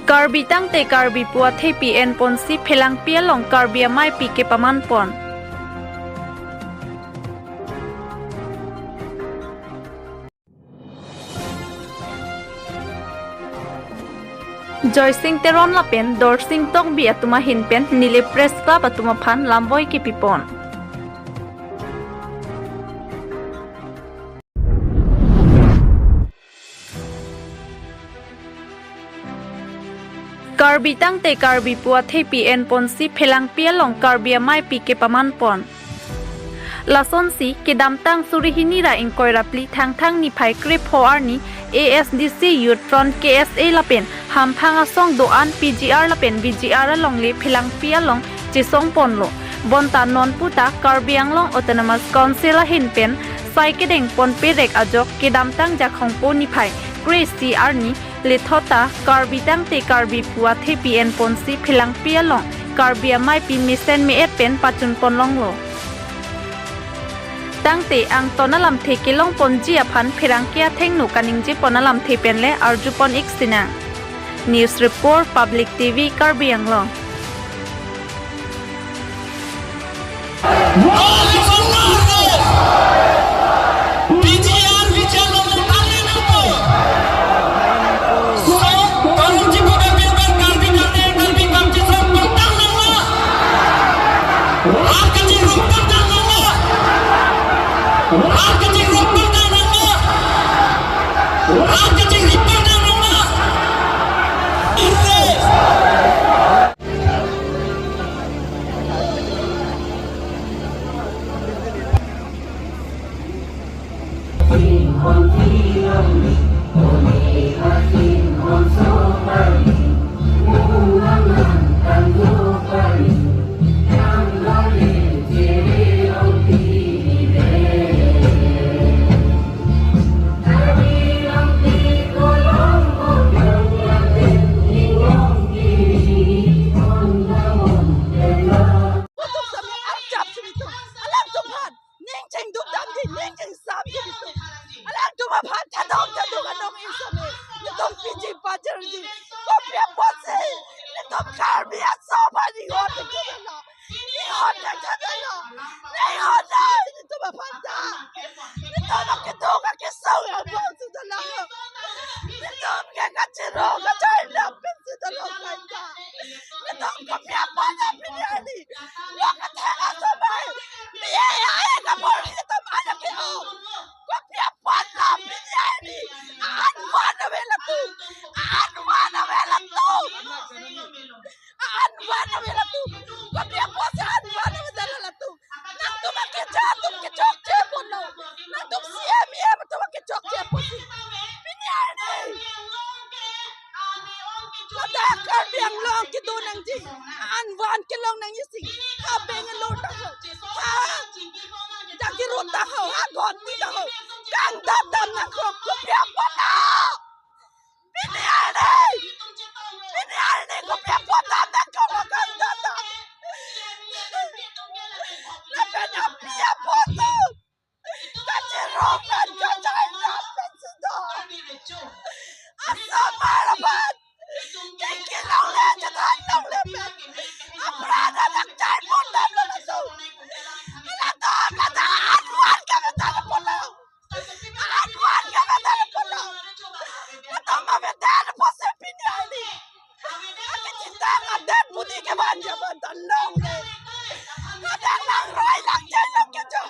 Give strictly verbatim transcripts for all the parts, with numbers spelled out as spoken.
Karbi tangte Karbi pu athepi enponsi Phelangpi along Karbi ameipi kepamanpon. Joysing Teron lapen Dorsing Tokbi atum ahin pen neli Press Club atum aphan lamboi kepipon. Karbi tangte Karbi pu athepi enponsi Phelangpi along Karbi ameipi kepamanpon. Lasonsi kedamtang suri hini ra ingkoi ra phli Thangthang niphai krepho arni A S D C Youth Front, K S A lapen hamphang asong do-an P G R lapen V G R alongle Phelangpi along chesongponlo. Bonta non puta Karbi Anglong Autonomous Council ahin pen sai kedengpon perek ajok kedamtang Jakhong po niphai kre-isi arni lethot ta Karbi tangte Karbi pu athepi enponsi Phelangpi along Karbi ameipi mesen me-et pen pachunpon longlo. Tangte angton alamthe kelongponji aphan pherangke athengno kaningjepon alamthe pen le arjupon ik sinang. News Report, Public T V, Karbi Anglong. Alang tumphan, ning chingduk damji, ning chingsam ji. Alang tumphan thadong thadong adong insam e. Netum piji pajarji. Kopi apotsi netum Karbi aso aphan inghon thekthedetlo. Inghon thekthedetlo. Inghon dai netum aphan ta. Netum akedo akesung aphan sudalo. Netum ke kachiro kachai lam pen sudalo kaita. Netum kopi apot apini arni. Lo kathek aso bai. Biya ya ya kapor netum anak ke o. Kopi apot la pini arni. An van ave latum. An van ave latum. An van ave latum. Kopi apotsi an van ave dala latum. Nangtum akeja atum kechokche ponlo. Nangtum C M, E M atum kechokche ponsi. Pini arni. Ladak Karbi Anglong kedo nangji. An van kelong nangji si. Ha Bangalore ta ho. Ha Jagiroad ta ho. Ha Guwahati ta ho. Kangdam dam nangkok. Kopi apot la. Pini arni. Pini arni kopi apot dam nangkok kangdam dam. Lapen api apot tu. Kachirong pen kachai lam pen sudo. Asomar aphan. Kiki longle chethan longle pen. Apran adak chai pon damlo laso. Latum kata an van kavedet ponlo. An van kavedet ponlo. Latum avedet apotsi pini arni. Akechetong adet puni kevan javan ta longle. Kadang langroi langcheng long kecho.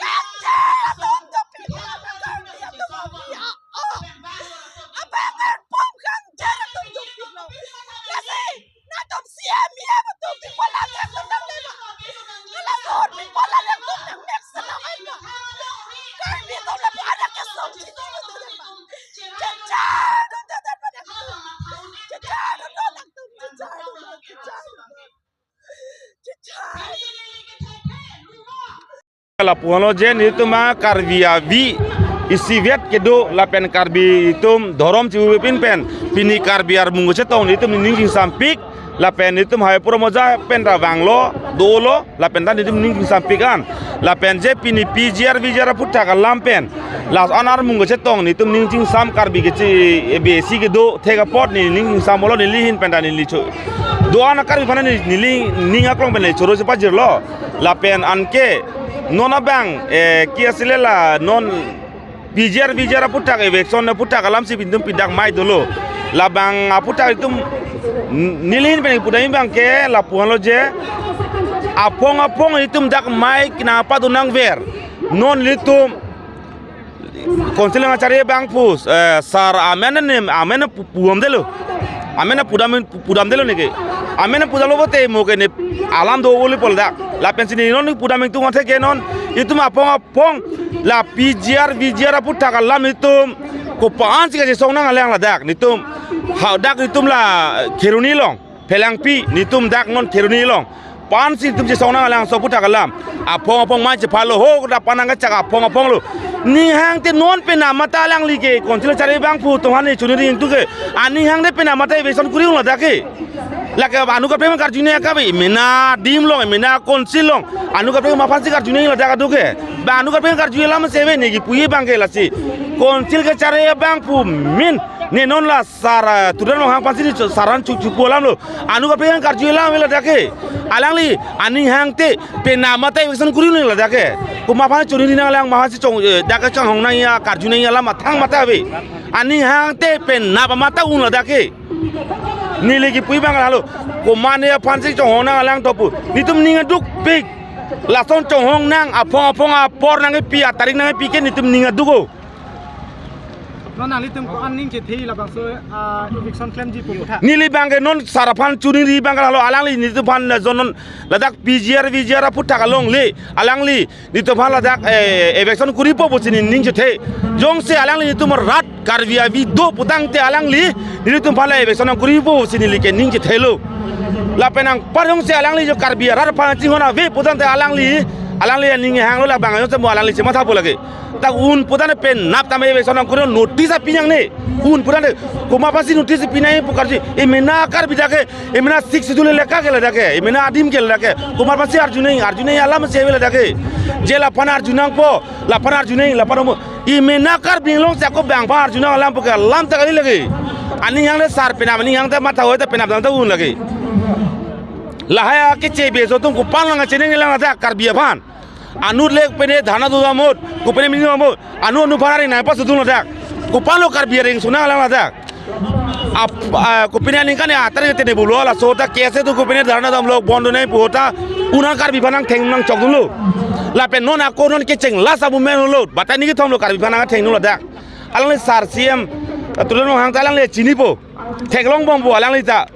Langcheng atum to pini atum ya. Oh. Apa yang pom kangcheng atum to pini. Lasi, nangtum C M, E M atum pi pola thek atum nangle ma. Laso ahut pi pola nangtum nangmek selam ai ma. Karbi atum lapu anak kesung chitu atum ma. Chechar atum tetet ma nangtum. Chechar atum nangtum. Chechar atum. Chechar atum. Chechar atum. Lapu-anlo je nelitum a Karbi avi isivet kedo lapen Karbi atum dhorom chibu pin pen pini Karbi armung kachetong nelitum ning chingsampik Lapen netum hai pura moja pen ta vanglo, dolo, lapen ta netum ning chingsampik an. Lapen je pini P G R, V G R aphuthak alam pen. Last an armung kachetong netum ning chingsam Karbi kechi A B C kedo thek apot ne ning chingsam bolo neli ahin pen ta neli cho. Do-an a Karbi aphan ne neli ning aklong pen ne choro chepajirlo. Lapen anke non abang, eh, ke ase le la non P G R, V G R aphuthak eviction aphuthak alam si pintum pidak mai dolo. Labang aphuthak itum n-, neli ahin pen pudam abang ke lapu-anlo je. Aphong aphong itum dak mai kina padu nangver. Non ilitum Council nangkachari abang pu, eh, sir amen ne, amen pu-, pudamdelo. Amen pudam, pudamdelo neke. Amen pudamlo pote mo ke ne alam do boli pol dak. Lapen si ne non pudam ingtung athe ke non itum aphong aphong la P G R, V G R aphuthak alam itum kopa-an si kachesong nanglang ladak netum. Ha dak itum la Kheroni along, Phelangpi, netum dak non Kheroni along. Pan si netum chesong nanglang so aphuthak alam. Aphong aphong mai chephalo ho, da pan nangkachak aphong aphonglo. Ning hangte non penap matha alangli ke Council chari abang pu tonghani chuni ring tu ke. Aning hangte penap matha eviction kuri un ladak ke. Lake anu kaprek karjunangji kave, mena adim along, mena Council along. Anu kaprek maphan si karjunangji ladak adu ke. Ba anu kaprek karjunangji alam si ave ne kipuji abang ke lasi. Council kachari abang pu min ne non la sir, ah, Tuliram Ronghang aphan si ne cho-, sir an chu-, chupu alamlo. Anu kaprek karjunangji alam ave ladak ke. Alangli aning hangte penap matha eviction kuri un ladak ke. Komat aphan chuni nanglang, komat aphan si chong, eh, dak kachanghong nangji, karjunangji alam athang matha ave. Aning hangte penap matha un ladak ke. Neli kipuji abang halo. Komat ne aphan si chonghong nanglang topu. Netum ning adukpik. Lason chonghong nang aphong aphong apor nangkepi, atarik nangkepi ke netum ning aduk o. Non nanglitum ko-an ning chethe labangso, ah, eviction klemji pu kotha. Neli abang ke non sir aphan chuni ri abang ke halo alangli netum aphan, eh, jon non ladak P G R, V G R aphuthak along le. Alangli netum aphan ladak, eh, eviction kuripo pusi ne ning chethe. Jongsi alangli netum rat Karbi avi do putangte alangli netum aphan la eviction nangkuripo pusi neli ke ning chethelo. Lapen anpar jongsi alangli jo Karbi arat aphan chinghon ave putangte alangli, alangli aning hanglo labang jongsi mo alangli chemathapo lake. Dak un putangte penap tame eviction nangkuri notice api nangne. Un putangte komat aphan si notice api nangji pu karju. E mena Karbi dak ke, e mena Sixth Schedule elaka ke ladak ke, e mena adim ke ladak ke. Komat aphan si arjunangji, arjunangji alam si ave ladak ke. Je laphan arjunangpo, laphan arjunangji, laphan mo. E mena Karbi Anglong si ako bang aphan arjunang alam pu ke alam ta kali lake. Aning hangte sir penap, aning hangte matha ave ta penap dam ta un lake. Lahai akeche beso atum kopan lang cheninglang ladak Karbi aphan. Anut le kopine dharna do damot, kopine mini damot, anu anu aphan aring nangpasodun ladak. Kopanlo Karbi aring sunang lang ladak. Ap, ah, kopine aningkan ya atar te ne bulo laso ta kese tu kopine dharna damlo bon do nai pu ta un an Karbi aphan nangtheng nangchokdunlo. Lapen non ako non kecheng last abu men lo. Batani kethomlo Karbi aphan nangthengdun ladak. Alangli sir C M, ah, Tuliram Ronghang ta alangli chinipo. Theklongbompo alangli ta.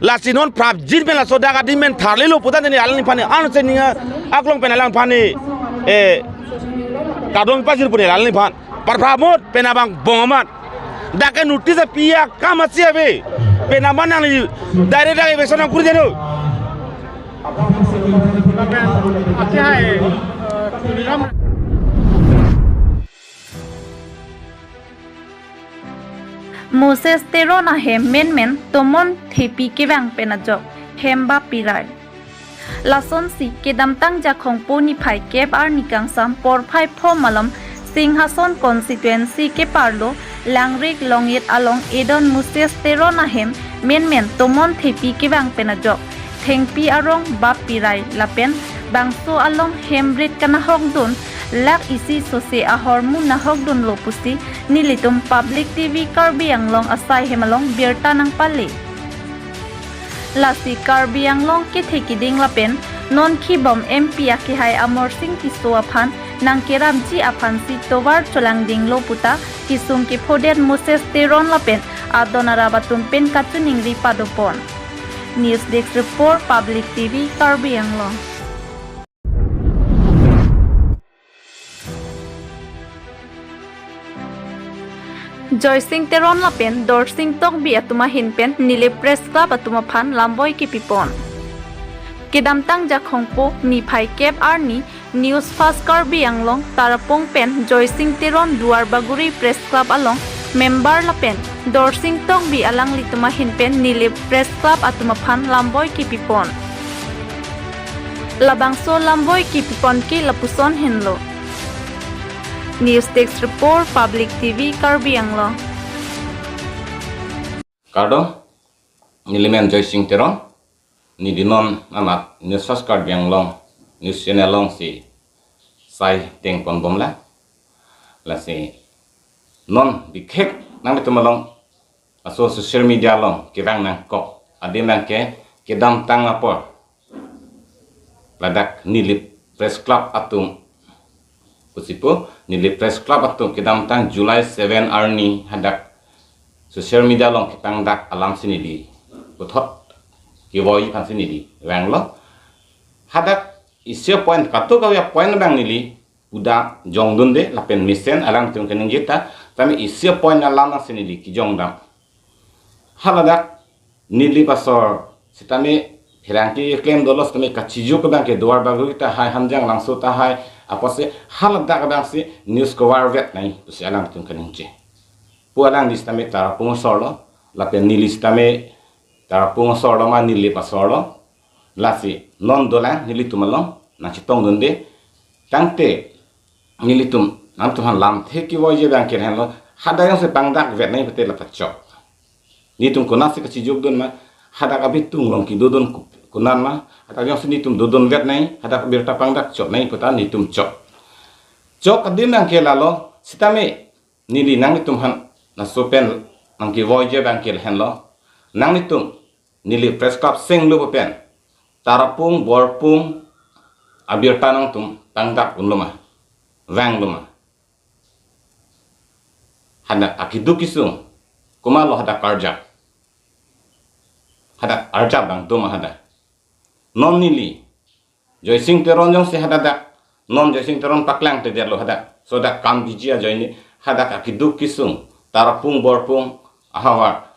Lasi non prapjin pen laso dak adim pen tharlelo putangte ne alangliphan ne anse ning aklong pen alangliphan ne, eh, kardom pajir pu ne alangliphan. Parpramot penap angbong amat. Dak ke notice api akam asi ave. Penap nangli direct dak eviction nangkuri deno. Lapen ake hai, eh, Tuliram Moses Teron ahem menmen Tomon Thepi kevang pen ajok hem bap pirai. Lasonsi kedamtang Jakhongpo niphai kep arni kangsam porphai pho malom Singhason constituency keparlo Langrik Longit along edon Moses Teron ahem menmen Tomon Thepi kevang pen ajok thengpi arong bap pirai lapen bangso along hem brit kanahokdun lakh isi sose ahormu nahokdunlo pusi nelitum Public T V Karbi Anglong asai hem along birta nangpale. Lasi Karbi Anglong kethe kiding lapen non khibom M P akehai Amarsing Tisso aphan nangkeramji aphansi tovar cholangdinglo puta kesung kephodet Moses Teron lapen adon arap atum pen kachiningri padopon. News Desk Report, Public T V, Karbi Anglong. Joysing Teron lapen Dorsing Tokbi atum ahin pen Nilip Press Club atum aphan lamboi kepipon. Kedamtang Jakhongpo niphai kep arni News Fast Karbi Anglong Tarapung pen Joysing Teron Duar Bagori Press Club along Member lapen Dorsing Tokbi alanglitum ahin pen Nilip Press Club atum aphan lamboi kipipon. Labangso lamboi kipipon ke lapuson henlo. News Desk Report, Public T V, Karbi Anglong. Kardom, nelimen Joysing Teron, neli non amat News Fast Karbi Anglong News Channel alongsi sai dengpon bomlang. Lasi non bikhek nanglitum along aso social media along kevang nangkok adim abangke kedamtang apor ladak Nilip Press Club atum, pusi pu, Nilip Press Club atum kedamtang July seven arni hadak social media along kepangdak alamsi neli puthot kevoiji aphansi neli vanglo. Hadak isi apoint, kadokave apoint abang neli puda jongdunde lapen mesen alangtum kaningje ta, tame isi apoint alam nangsi neli kejongdam. Haladak Nilip asor sitame pherangke keklem dolo sitame kachijuk abangke Duarbagori tahai, Hanjanglangso tahai, apotsi haladak abangsi news cover vet nai pusi alangtum kaningje. Pu alangli sitame Tarapung asorlo, lapen neli sitame Tarapung asorlo ma Nilip asorlo. Lasi non dolang nelitum along nangchetongdunde. Tangte nelitum nangtum aphan lamthe kevoiji abangke lahenlo, hadak jongsi pangdak vet nai pute lata chok. Nelitum konatsi kachijukdun ma, hadak abitung along kedodun ku-, konat ma, hadak jongsi nelitum dodun vet nai, hadak abirta pangdak chot nai puta nelitum chok. Chok adim abangke lalo, sitame neli nanglitum aphan laso pen nangkevoiji abangke lahenlo. Nanglitum Nilip Press Club senglo pen Tarapung Borpung abirta nangtum pangdak unlo ma, vanglo ma? Hadak akeduk kesung komatlo hadak karjap? Hadak arjap abang do ma hadak? Non neli Joysing Teron jongsi hadak, non Joysing Teron paklangtedetlo hadak, so dak kam biji ajoine hadak akeduk kesung Tarapung Borpung ahavar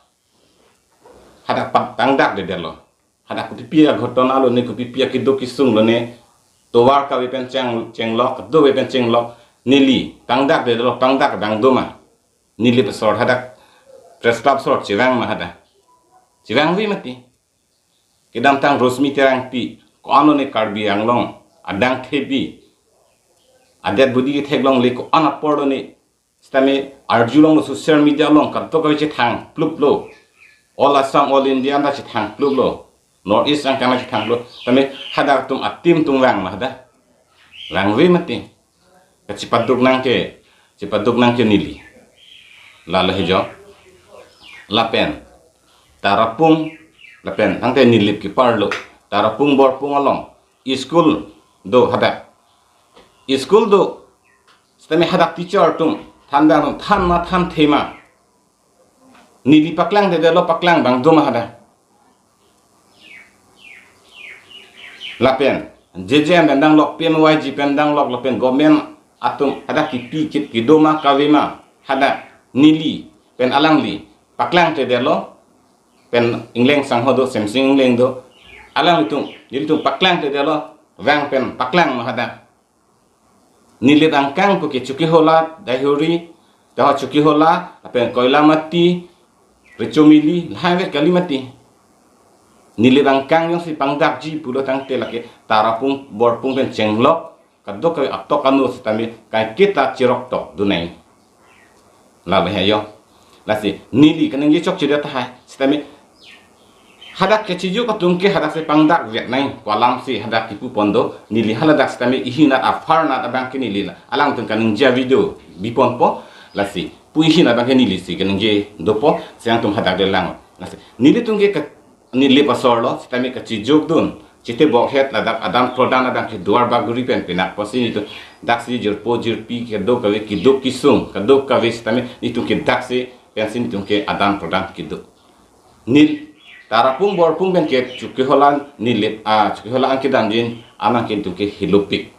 hadak pa-, pangdakdedetlo. Hadak kopipi aghotona lo ne, kopipi akeduk kesung lo ne, tovar kave pen cheng, chenglok, kadokave pen chenglok, neli pangdakdetlo, pangdak abang do ma? Nilip asor hadak Press Club asor chevang ma hadak? Chevangve mati. Kedamtang Rosmi Terangpi, ko-an lo ne Karbi Anglong adang thebi, adet budi ketheklongle, ko-an apor lo ne sitame arjulonglo, social media along kadokave chethang pluplo. All Assam, all India anta chethang pluplo. North East angkang chethang pluplo. Tame hadak atum a-team atum vang ma hadak? Vangve mati. Kachepaduk nangke, chepaduk nangke neli. Lalo hejo. Lapen Tarapung, lapen tangte Nilip keparlo, Tarapung Borpung along school do hadak. School do, sitame hadak teacher atum than abang, than ma thanthe ma? Neli paklangtedetlo, paklang abang do ma hadak? Lapen J J M pen danglok, P M Y G pen danglok, lapen government atum hadak kipi kit kedo ma kave ma, hadak neli pen alangli paklangtedetlo? Pen Engleng sangho do, Semsing Engleng do, alanglitum, nelitum paklangtedetlo, vang pen paklang ma hadak? Nilip angkang puke Chokihola, Daihuri, taho Chokihola, lapen Koilamati, Rechomili, lahai vet kali mati. Nilip angkang jongsi pangdakji pulo tangte lake Tarapung Borpung pen chenglok, kadokave atok anu sitame kaiketa cherok tokdun nai. Lalo hejo. Lasi neli kaningje chokchedet tahai, sitame hadak kachijuk atum ke hadak si pangdak vet nai pu alamsi hadak kipupon do. Neli haladak sitame ihinat apharnat abangke neli la alangtum kaningje video biponpo. Lasi pu ihinat abangke neli si kaningje dopo, si alangtum hadak le lang. Lasi nelitum ke ka-, Nilip asor lo, sitame kachijukdun, chitebok het ladak adan prodan abangke Duarbagori pen pinak pusi nelitum daksi jirpo jirpi kadokave keduk kesung, kadokave sitame nelitum ke daksi pensi nelitum ke adan prodan kedo. Neli Tarapung Borpung pen ke Chokihola, Nilip, ah, Chokihola an kedamjin, anang ke nelitum ke helopik.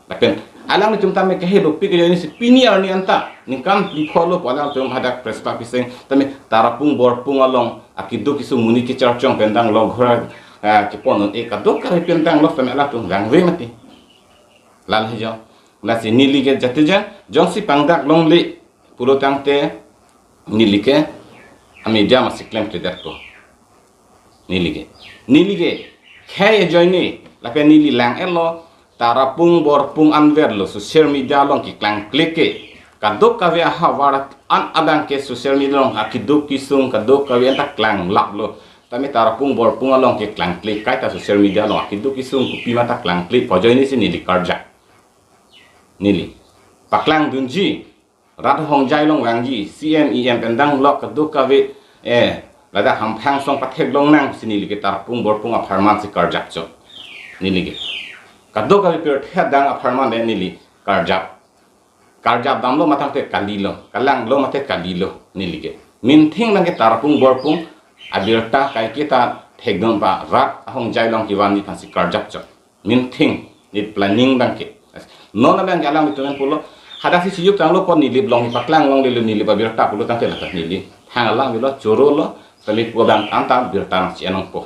Lapen alanglitum tame kehelopik ajoine si pini arni anta ningkan phli phongo pu alangtum hadak press club keseng tame Tarapung Borpung along akeduk kesung, monit kecharchong pen danglok, ghora, ah, kepon un-e, kadokave pen danglok tame alangtum vangve mati. Lalo hejo. Lasi neli ke jatijat jongsi pangdak longle pulo tangte Neli ke a-media masi klemkledetpo. Neli ke, neli ke khei ajoine lapen neli lang-etlo, Tarapung Borpung anverlo social media along keklangkle ke. Kadokave ahavar an abang ke social media along akeduk kesung kadokave anta klanglaplo. Tame Tarapung Borpung along keklangkle kaita social media along akeduk kesung kopima ta klangkle pu ajoine si neli karjap. Neli paklangdunji, rat ahongjai along vangji, C M, E M pen danglok kadokave, eh, ladak hamphang song patheklongnang si neli ke Tarapung Borpung apharman si karjapchot. Neli ke kadokave pirthe adang apharman de neli karjap. Karjap damlo matangte kalilo, kalanglo mate kalilo neli ke. Minthing abang ke Tarapung Borpung abirta kaiketa thekdun pa rat ahongjai along kevanji aphansi karjapchot. Minthing, ne planning abang ke. Non abang ke alanglitum pen pulo, hadak si chijuk tanglo pu Nilip along paklang longlelo, Nilip abirta pulo tangte lata neli thang alang bilo, chorolo, tame pu abang anta birta nangchi-en nangpo.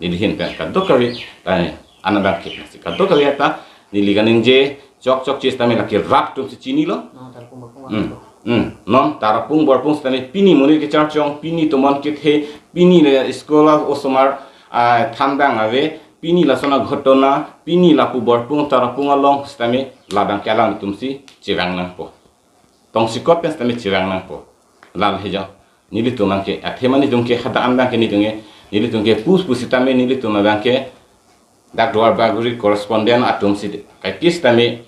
Neli ahin pen kadokave, tame an abang ke nasi kadokave ta neli kaningje chokchok chis tame lake rat atum si chinilo. Non Tarapung Borpung Hmm. Hmm. Non Tarapung Borpung sitame pini monit kecharchong, pini tomon kethe, pini le school osomar, ah, than abang ave, pini lason aghotona, pini lapu Borpung Tarapung along sitame labang ke alanglitum si chevang nangpo. Tongsekot pen sitame chevang nangpo. Lal hejo. Nelitum abang ke, athema nelitum ke hadak an abang ke nelitum ke, nelitum ke pus pus sitame nelitum abang ke dak Duar Bagori correspondent atum si kaiketa sitame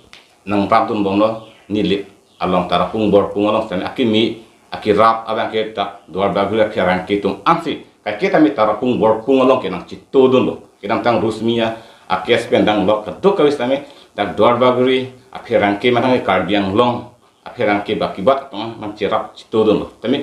nangprapdun bomlo, Nilip along Tarapung Borpung along sitame akimi, akirap abang ke ta Duar Bagori apherangke atum ansi kaiketa sitame Tarapung Borpung along ke nangchitodunlo. Kedamtang Rusmia a-case pen danglok kadokave sitame dak Duar Bagori apherangke mane Karbi Anglong apherangke baki bat atum nangcherap chitodunlo. Tame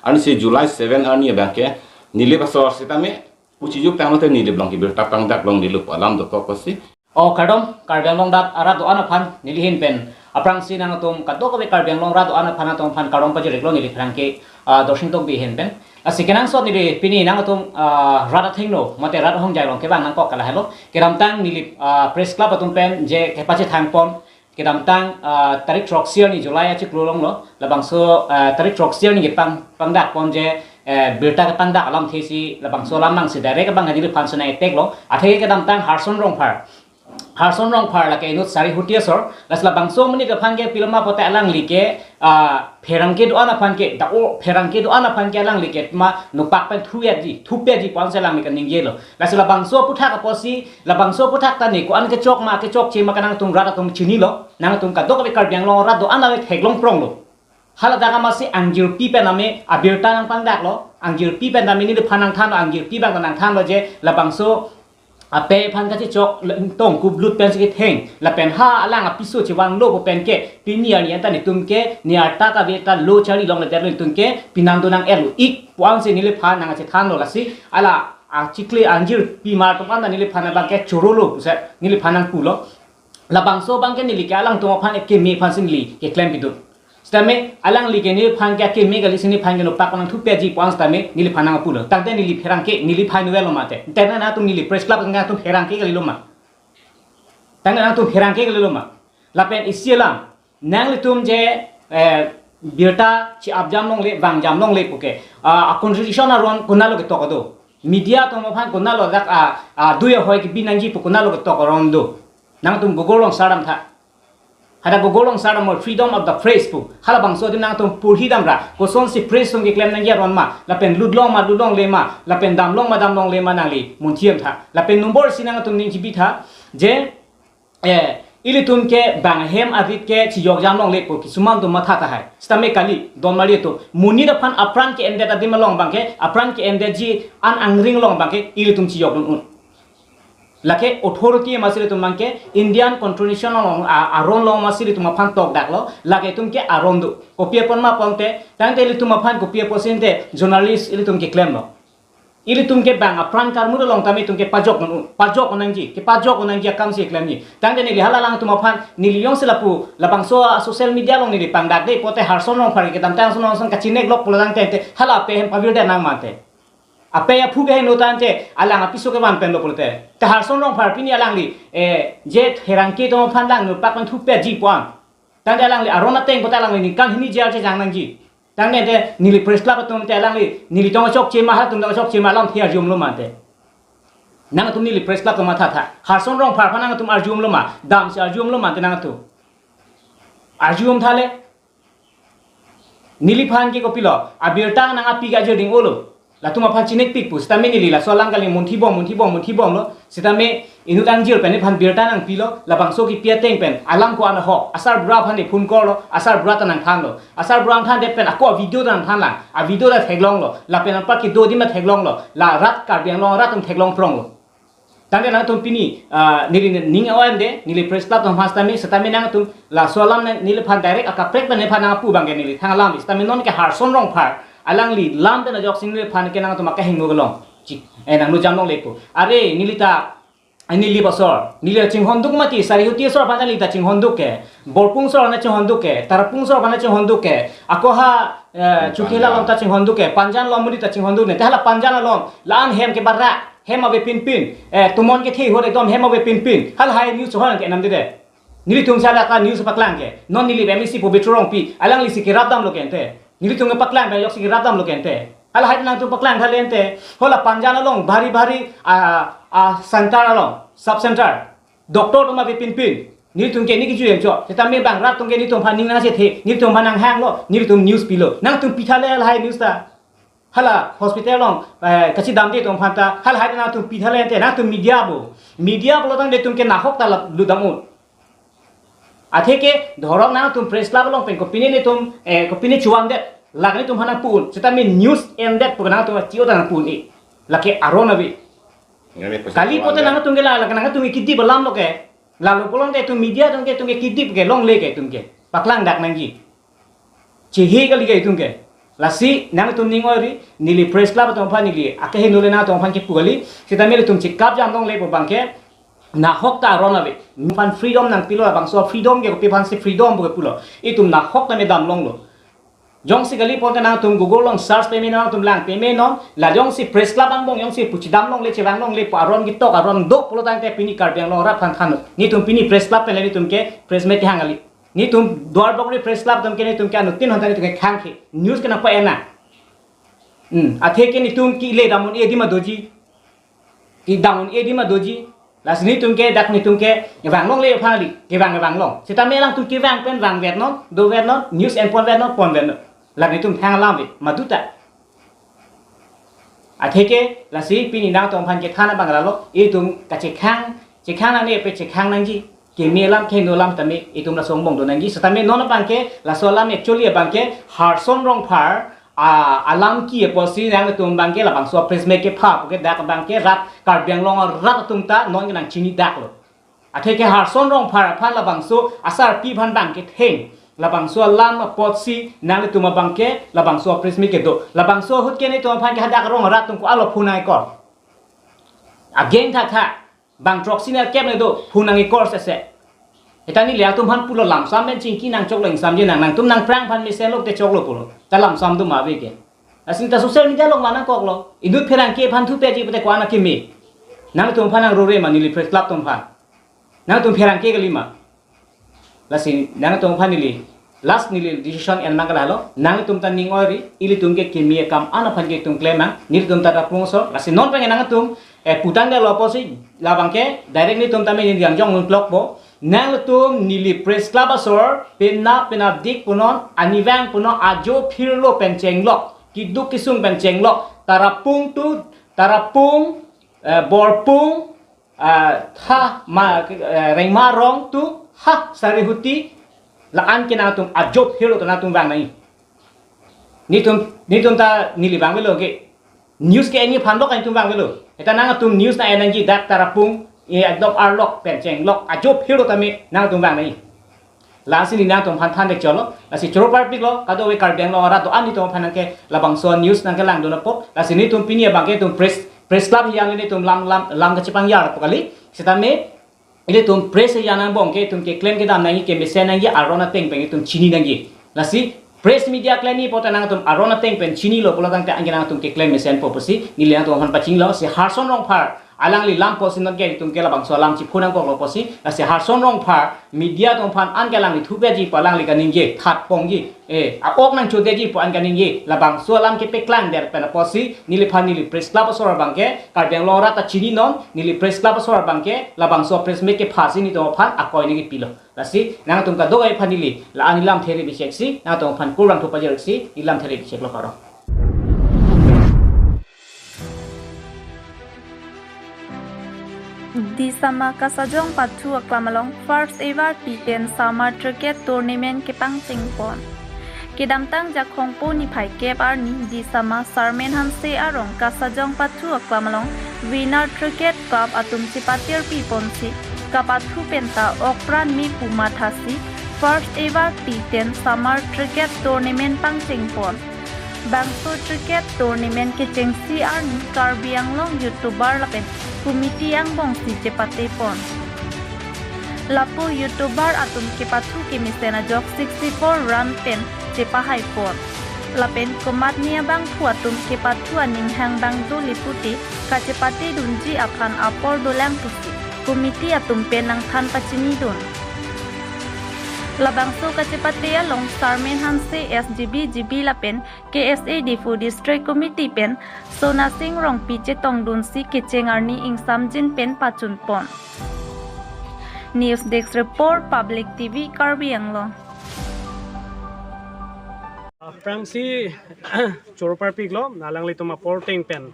arni si July seven arni abang ke Nilip asor sitame pu chijuk tanglo te Nilip along kebirta pangdak longlelo pu alam dokok kosi. O kardom, Karbi Anglong rat arat do-an aphan neli ahin pen aphrangsi nangtum kadokave Karbi Anglong rat do-an aphan atum aphan kardom pajir-iklo neli pherangke, ah, Dorsing Tokbi ahin pen. Lasi kenangsot neli pini nangtum, ah, rat athengno mate rat ahongjai along kevang nangkok ke lahelo. Kedamtang Nilip, ah, Press Club atum pen je kepachethang pon, kedamtang, ah, tarik throksi arni July achiklo along lo, labangso, ah, tarik throksi arni kepang, pangdak pon je, eh, birta kepangdak alamthe si labangso alam nangsi direct abang ke neliphan sona attack lo. Athe kedamtang Harson Rongphar, Harson Rongphar lake inut Sarihuti asor, lasi labangso amonit aphan ke piloma pote alangli ke, ah, pherangke do-an aphan ke, dak o pherangke do-an aphan ke alangli ke ma nopak pen thu-etji, thupetji pu ansi alangli kaningjelo. Lasi labangso aphuthak apotsi, labangso aphuthak ta ne ko-an kechok ma kechokche ma ke nangtum rat atum chinilo, nangtum kadokave Karbi Anglong rat do-an ave theklong pronglo. Haladak amatsi angjirpi pen tame abirta nangpangdaklo, angjirpi pen tame neliphan nangthanlo, angjirpi abang ta nangthanlo je labangso apei aphan kachechok le-, tong kublut pensi ketheng, lapen ha alang apiso chevanglo pu pen ke, pini arni anta netum ke, ne arta kave ta lo chari longledetlo netum ke, pinang do nang-etlo ik pu ansi neliphan nangchethanlo lasi, hala achikli angjirpi mar atum anta neliphan abang ke chorolo pusi neliphan nangpulo. Labangso abang ke neli ke alangtum aphan ekeme aphansi neli keklem pidun. Sitame alangli ke neliphan ke akeme kali si neliphan ke nopak nangthupetji pu an sitame neliphan nangpulo. Tangte neli pherangke, neli phai novel lo mate. Tangte nangtum neli Press Club nangtum pherangke kalilo ma. Tangte nangtum pherangke kalilo ma. Lapen isi alam, nanglitum je, eh, birta chi-apjam longle, vangjam longle puke. Ah, a-constitution aron konatlo ketok do. Media atum aphan konatlo dak, ah, ah, dui ahoi kebi nangji pu konatlo ketok aron do. Nangtum Google along sardamtha. Hadak Google along sardam mo freedom of the press pu. Halabangso adim nangtum porhidamra. Kosonsi press atum keklem nangji aron ma. Lapen lutlong ma lutlongle ma. Lapen damlong ma damlongle ma nangli munthimtha. Lapen nombor isi nangtum ning chibitha. Je, eh, ilitum ke bang ahem arit ke chiyokjam longle pu kisuman atum matha tahai. Sitame kali, don mari atum. Monit aphan apran ke-endet adim along abang ke, apran ke-endetji an angring along abang ke, ilitum chiyokdun un. Lake authority amatsi ilitum abang ke Indian constitution along a-, aron along amatsi ilitum aphan tokdaklo, lake itum ke aron do. Kopi apot ma pulote, tangte ilitum aphan kopi apotsi ante journalist ilitum keklemlo. Ilitum ke bang apran karmur along tame itum ke pajok un, pajok un nangji, kepajok un nangji akamsi keklemji. Tangte neli hala alangtum aphan, neli jongsi lapu, labangso a-social media along neli pangdakde, pote Harson Rongphar kedamtang Harson Rongphar kachineklok pulo tangte, hala apei ahem pavirdet nang mate. Apei aphu ke heno tangte, alang apiso kevan penlo pulote. Te Harson Rongphar pini alangli, eh, je pherangke atum aphan lang nopak nangthupetji pu an. Tangte alangli aron ateng pote alangli ningkan hini jail chejang nangji. Tangte te neli press club atum te alangli, neli tong chokche ma, halatum tong chokche ma, alamthe arjumlo ma te. Nangtum neli press club atum matha tha. Harson Rongphar aphan nangtum arjumlo ma, damsi arjumlo ma te nangtum. Arjum tha le. Neliphan ke kopilo, abirta nangpi kajir ding olo. Latum aphan chinek pik pu, sitame neli laso alam kali munthi bom, munthi bom, munthi bomlo. Sitame inut angjir pen nephan birta nangpilo, labangso kipi ateng pen alam ko-an ahok, asarbura aphan de phone call lo, asarbura ta nangthanlo. Asarbura nangthandet pen ako video ta nangthanlang, avideo ta theklonglo, lapen anparke do adim ta theklonglo, la rat Karbi Anglong rat atum theklong pronglo. Tangte nangtum pini, ah, neli ning o-en de, neli press club atum aphan sitame, sitame nangtum laso alam ne, neliphan direct akaprek pen nephan nangpu abangke neli thanlang, sitame non ke Harson Rongphar alangli lam pen ajoksi neliphan ke nangtum akehingno kelong. Chik, eh, nangno jam longle pu. Are, neli ta, eh, neli basor, neli chinghonduk mati, Sarihuti asor aphan neli ta chinghonduk ke, Borpung asor aphan chinghonduk ke, Tarapung asor aphan chinghonduk ke, ako ha, eh, Chukhela along ta chinghonduk ke, Panjan along muli ta chinghonduk ne, te hala Panjan along, la-an hem ke barak, hem ave pinpin, eh, tumon kethe ahut ekdom hem ave pinpin, halahai news chehon ke namde de. Nelitum sala ka news paklang ke. Non neli M A C Pobitro Rongpi, alanglisi kerap damlo ke ente. Nelitum ke paklang pen ajoksi kerap damlo ke ente. Halahai nangtum paklang tha le ente. Hala Panjan along bhari bhari, ah, ah, center along, sub center, doctor atum ave pinpin. Nelitum ke neli kejui em cho. Sitame bang rat atum ke nelitum aphan ning nangchethe, nelitum aphan nanghanglo, nelitum news pilo. Nangtum pi tha le halahai news ta. Hala hospital along, eh, kachidamde atum aphan ta, halahai nangtum pi tha le ente, nangtum media bo. Media bo lo tangte itum ke nahok ta la ludam un. Atheke dhorok nangtum press club along pen kopine netum, eh, kopine chuan det, lake netum aphan nangpu un. Sitame news endet pu nangtum chi-o ta nangpu un e. Lake aron ave. Kali pote nangtum ke la, lake nangtum ke kidip alam lo ke. Lalu pulote itum media atum ke, itum ke kidip ke, longle ke itum ke. Paklang dak nangji. Chehe kali ke itum ke. Lasi nangtum ning o-ri, neli press club atum aphan neli akehingno le nangtum aphan kepu kali. Sitame ilitum chikap jam longle pu abangke, nahok ta aron ave. Aphan freedom nangpilo, labangso freedom ke kopi aphansi freedom pu kepulo. Itum nahok tame dam longlo. Jongsi kali pote nangtum Google along search pame non, nangtum lang pame non, la jongsi press club angbong jongsi pu chedam longle, chevang longle pu aron ketok, aron do pulo tangte pini Karbi Anglong rat aphan than. Netum pini press club pen le netum ke press meet kehang kali. Netum Duarbagori press club atum ke netum ke anuttin hanta netum ke khang ke. News ke nangpa-en nang. Hmm, atheke netum kile dam un-e adim ta doji. Kedam un-e adim ta doji. Lasi netum ke dak netum ke kevang longle aphan kali, kevang kevang long. Sitame alangtum kevang pen vangvet non, dovet non, news enponvet non, ponvet non. La netum thang alam ave, madu ta. Atheke lasi pini nangtum aphan kethan abang lalo, itum kachekhang, chekhang nangne pe chekhang nangji. Keme alam kehingno alam tame itum laso angbong do nangji. Sitame non abangke laso alam actually abangke Harson Rongphar a, alam ke apotsi nangtum abangke labangso press meet kepha puke dak abangke rat Karbi Anglong rat atum ta non ke nangchini daklo. Atheke Harson Rongphar aphan labangso asarpi aphan abangke theng. Labangso alam apotsi nangtum abangke labangso press meet kedo. Labangso ahut ke netum aphan ke hadak arong rat atum ko-an lo phone nang-e-call. Ageng tha tha. Bang throksi nerkep ne do, phone nang-e-call sese. Eta neli atum aphan pulo lamsam pen chingki nangchoklo ingsamji nang, nangtum nangphrang aphan mesenlo te choklo pulo. Ta lamsam do ma ave ke. Lasi ta social media along ma nangkoklo. Inut pherangke aphan thu peji pute ko-an akeme. Nangtum aphan nangrore ma neli press club atum aphan. Nangtum pherangke kali ma. Lasi nangtum aphan neli last neli decision en mang kalalo, nangtum ta ning o-ri, ilitum ke keme akam an aphan ke itum klem nang, nelitum ta Tarapung asor, lasi non pen nangtum, eh, pu tangte lo apotsi, labangke, direct netum tame neli angjong nunplok po, nangtum neli press club asor, penap penapdik punon, anivang punon, ajo phirlo pen chenglok, keduk kesung pen chenglok, Tarapung to, Tarapung, eh, Borpung, ah, tha ma, eh, Rengma arong to ha Sarihuti la-an ke nangtum ajo phirlo ta nangtum vang nang-i. Netum, netum ta neli vangvelo ke. News ke-enji aphan lo ka netum vangvelo. Eta nangtum news nang-en nangji dak Tarapung, eh, ekdom arlok pen chenglok ajo phirlo tame nangtum vang nang-i. Lasi neli nangtum aphan than dek cholo, lasi choro parpiklo, kadokave Karbi Anglong arat do-an netum aphan nangke labangso news nangkelang dun apot, lasi netum pini abangke itum press, press club yang netum lam, lam, lam kachepangjar po kali, sitame ilitum press yang angbong ke itum keklem kedam nangji, kemesen nangji, aron ateng pen itum chini nangji. Lasi press media klem-i pote nangtum aron ateng pen chinilo pulo tangte anke nangtum keklem mesenpo pusi neli nangtum aphan pachinilo, si Harson Rongphar Alangli lam pusi nonke itum ke labangso alam chiphu nangkoklo pusi, lasi Harson Rongphar media atum aphan anke alangli thupeji pu alangli kaningje, that pongji, eh, a-ok nangchodeji pu an kaningje, labangso alam kepaklangdet pen apotsi, neliphan neli press club asor abangke, Karbi Anglong arat ta chininon, neli press club asor abangke, labangso press meet kephasi netum aphan akoi nangkepilo. Lasi, nangtum kadokave aphan neli, la-an nelam therip biseksi, nangtum aphan kurvangthu pajirsi, nelam therip biseklo karo. Disama Kasajong Pathu aklam along first ever T ten Summer Cricket Tournament kepangchengpon. Kedamtang Jakhong po niphai kep arni Disama Sarmen Hanse arong Kasajong Pathu aklam along Winner Cricket Club atum chepatirpiponsi kapathu penta okpran me pu mathasi first ever T ten Summer Cricket Tournament pangchengpon. Bangso cricket tournament kechengsi arni Karbi Anglong YouTuber lapen committee angbongsi chepatepon. Lapu YouTuber atum kepathu kemesen ajok sixty-four run pen chepahaipon. Lapen komatne abangphu atum kepathu aning hangbang dole pute kachepatedunji aphan apor dolang pusi committee atum pen nangthan pachinidun. Labangso kachepate along Sarmen Hanse S G B G B lapen K S A Diphu District Committee pen Sona Sing Rongpi chetongdunsi kecheng arni ingsamjin pen pachunpon. News Desk Report, Public T V, Karbi Anglong. Aphrangsi choro parpiklo, alanglitum apor ateng pen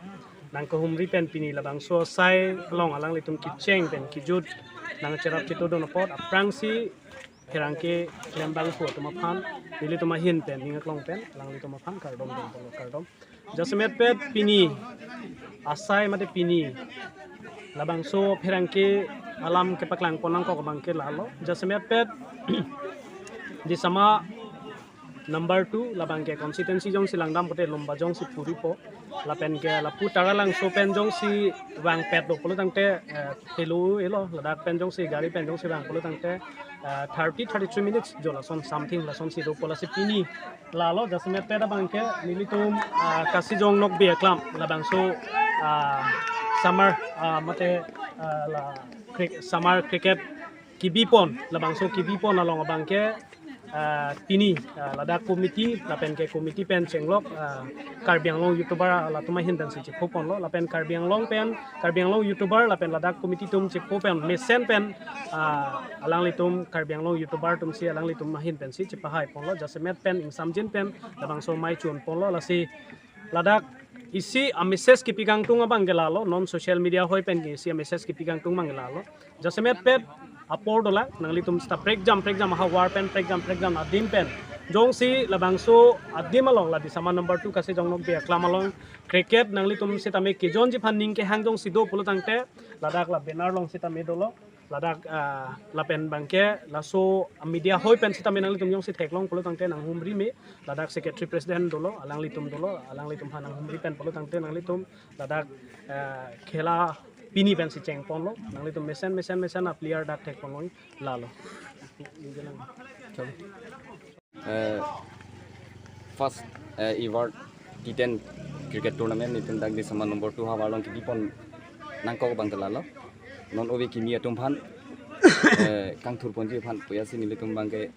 nangkehumri pen pini labangso asai along alanglitum kecheng pen kejut nangcherap chetodun apot, aphrangsi pherangke klembangphu atum aphan, nelitum ahin pen, ning aklong pen, alanglitum aphan kardom dun polo, kardom. Jasemetpet pini asai mate pini labangso pherangke alam kepaklangpon nangkok abangke lalo. Jasemetpet Disama number two labangke constituency jongsi langdam pute Lumbajong si puripo. Lapen ke lapu Taralangso pen jongsi vangpet do pulo tangte, eh, helo elo, ladak pen jongsi gari pen jongsi vang pulo tangte, eh, thirty, thirty-three minutes jo lason something lasonsi dopo, lasi pini lalo jasemetpet abangke nelitum, ah, Kasijong Nokbe aklam labangso, ah, summer, ah, mate, ah, la cri-, summer cricket kebipon, labangso kebipon along abangke, ah, pini, ah, ladak committee, lapen ke committee pen chenglok, ah, Karbi Anglong YouTuber, ah, latum ahin pensi chephoponlo, lapen Karbi Anglong pen, Karbi Anglong YouTuber, lapen ladak committee atum chepho pen, mesen pen, ah, alanglitum Karbi Anglong YouTuber atumsi alanglitum ahin pensi chepahaiponlo, jasemet pen, ingsamjin pen, labangso mei chunponlo, lasi ladak isi a-message kepi kangtung abangke lalo, non social media hoi pen ke isi a-message kepi kangtung abangke lalo. Jasemetpet apor dolang, nanglitum seta prekjam prekjam ahavar pen prekjam prekjam adim pen. Jongsi labangso adim along la Disama number two Kasijong Nokbe aklam along cricket nanglitum sitame kejonji aphan ning kehang jongsi do pulo tangte, ladak la banner along sitame dolo. Ladak, ah, lapen abangke laso media hoi pen sitame nanglitum jongsi theklong pulo tangte nanghumri me, ladak secretary president dolo, alanglitum dolo, alanglitum aphan nanghumri pen pulo tangte nanglitum ladak, ah, khela pini pensi chengponlo, nanglitum mesen mesen mesen a-player dak thekponlo lalo. Eh, first, eh, ever T ten cricket tournament nelitum dak Disama number two ahavar along kebipon nangkok abangke lalo. Non ove kimi atum aphan, eh, kangthurponji aphan puya si nelitum abangke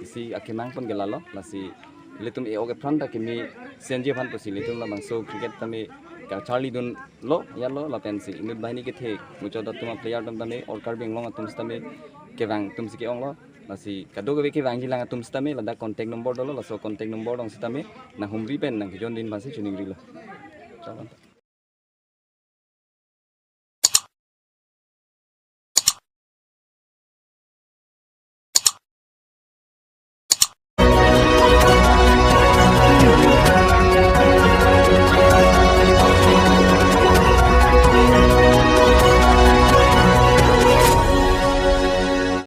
isi akemang pon ke lalo, lasi nelitum e-ok epran ta kimi senji aphan pusi nelitum labangso cricket tame kacharlidunlo, yalo, lapensi inut banghini kethe muchot atum a-player atum tame, all Karbi Anglong atum sitame kevang atumsi ke-onglo. Lasi kadokave kevangjilang atum sitame ladak contact number dolo, laso contact number along sitame nanghumri pen nangkejondun aphansi choningrilo. Chalo.